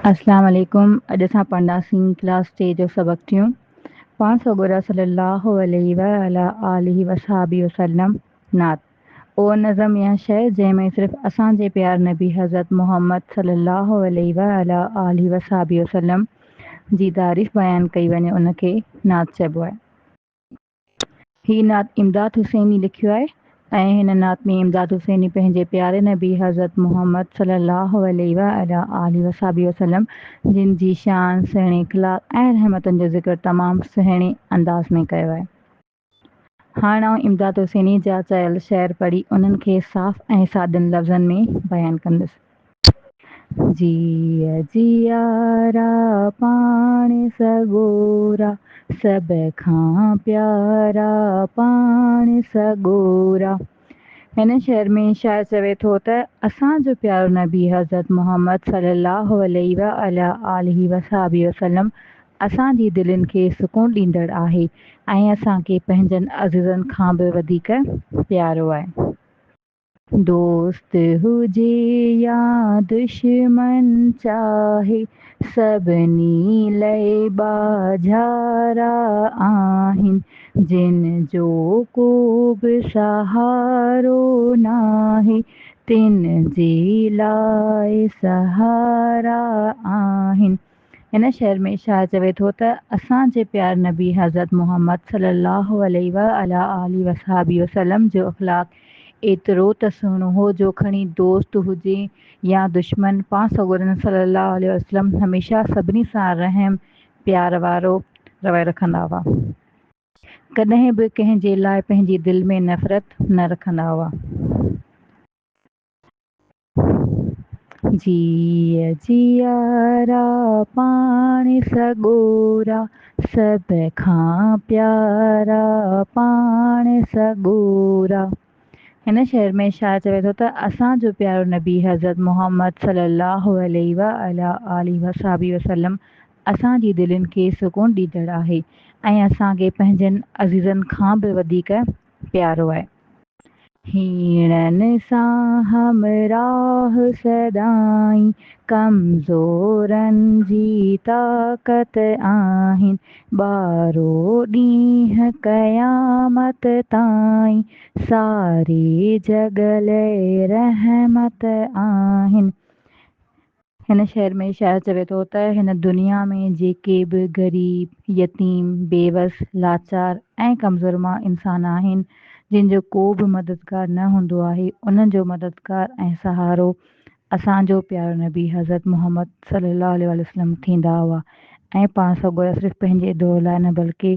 اسلام عليڪم اڄ اسان پڙهنداسين ڪلاس ٽي جو سبق ٽيون پاڻ سڳورا صلي الله عليه وعلي آله وصحابه وسلم نعت اهو نظم يا شعر جنهن ۾ صرف اسان جي پيار نبي حضرت محمد صلي الله عليه وعلي آله وصحابه وسلم جي تعريف بيان ڪئي وڃي ان کي نعت چئبو آهي. هي نعت امداد حسيني لکيو آهي ۽ هن نعت ۾ امداد حسيني پنهنجي پياري نبي حضرت محمد صلي الله عليه وعلي آله وصحبه وسلم جن جي شان، سهڻي اخلاق ۽ رحمتن جو ذڪر تمام سهڻي انداز ۾ ڪيو آهي. هاڻ آئون امداد حسيني جا چيل شعر پڙهي انهن کي صاف ۽ سادن لفظن ۾ بيان ڪندس. جيء جيارا پاڻ سڳورا، سڀ کان پيارا پاڻ سڳورا. هن شعر ۾ شاعر چوي ٿو ته اسان جو پيارو نبي حضرت محمد صلي الله عليه وعلي آله وصحبه وسلم اسان جي دلين کي سڪون ڏيندڙ آهي ۽ اسان کي پنهنجن عزيزن کان به وڌيڪ پيارو آهي. دوست هجي يا دشمن چاهي سڀني لئه ٻاجهارا آهن جن جو ڪو به سهارو ناهي تن جي لاء سهارا آهن. هن شعر ۾ شاهه چوي ٿو ته اسان جي پيار نبي حضرت محمد صلي الله عليه وعلي آله وصحابه وسلم جو اخلاق ايترو ته سهڻو هو جو کڻي دوست هجي يا دشمن پاڻ سڳورن صلي الله عليه وسلم هميشه سڀني سان رحم پيار وارو رويو رکندا هئا. ڪڏهن به ڪنهن جي لاء پنهنجي دل ۾ نفرت نه رکندا هئا. جيء جيارا پاڻ سڳورا، سڀ کان پيارا پاڻ سڳورا. هن شعر ۾ شاهه چوي ٿو ته اسان جو پيارو نبي حضرت محمد صلي الله عليه وعلي آله وصحبه وسلم اسان جي دلين کي سڪون ڏيندڙ آهي ۽ اسان کي پنهنجن عزيزن کان به وڌيڪ پيارو آهي. هيڻن سان همراهه سدائين، ڪمزورن جي طاقت آهين، ٻارو ڏينهن قيامت تائين، ساري جڳ لئه رحمت آهين. هن شعر ۾ شاعر چوي ٿو ته هن دنيا ۾ جيڪي به غريب، يتيم، بيوس، لاچار ۽ ڪمزور مان انسان آهن، جن جو ڪو به مددگار نه هوندو آهي، انهن جو مددگار ۽ سهارو اسان جو پيارو نبي حضرت محمد صلي الله عليه واٰله وسلم ٿيندا هئا ۽ پاڻ سڳورا صرف پنهنجي دور لاء نه بلڪه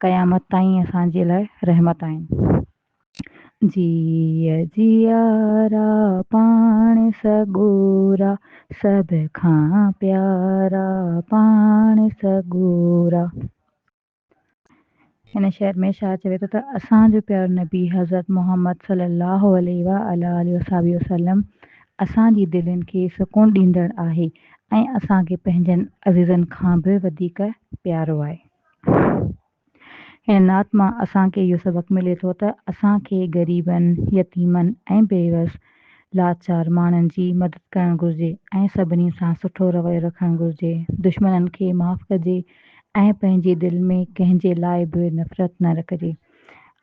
قيامت تائين اسان جي لاء رحمت آهن. جيء جيارا پاڻ سڳورا، سڀ کان پيارا پاڻ سڳورا. هن شعر ۾ شاهه چوي ٿو ته اسان جو پيارو نبي حضرت محمد صلي الله عليه وعلي آله وصحبه وسلم اسان جي دلين کي سڪون ڏيندڙ آهي ۽ اسان کي پنهنجن عزيزن کان به وڌيڪ پيارو آهي. هن نعت مان اسان کي اهو سبق ملي ٿو ته اسان کي غريبن، يتيمن ۽ بيوس، لاچار ماڻهن جي مدد ڪرڻ گهرجي ۽ سڀني سان سٺو رويو رکڻ گهرجي، دشمنن کي معاف ڪجي ۽ پنهنجي دل ۾ ڪنهن جي لاء به نفرت نه رکجي.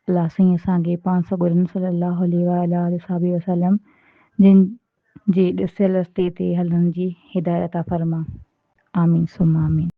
الله سائين اسان کي پاڻ سڳورن صلي الله عليه وعلي آله وصحبه وسلم جن جي ڏسيل رستي تي هلڻ جي هدايت عطا فرما. آمين ثم آمين.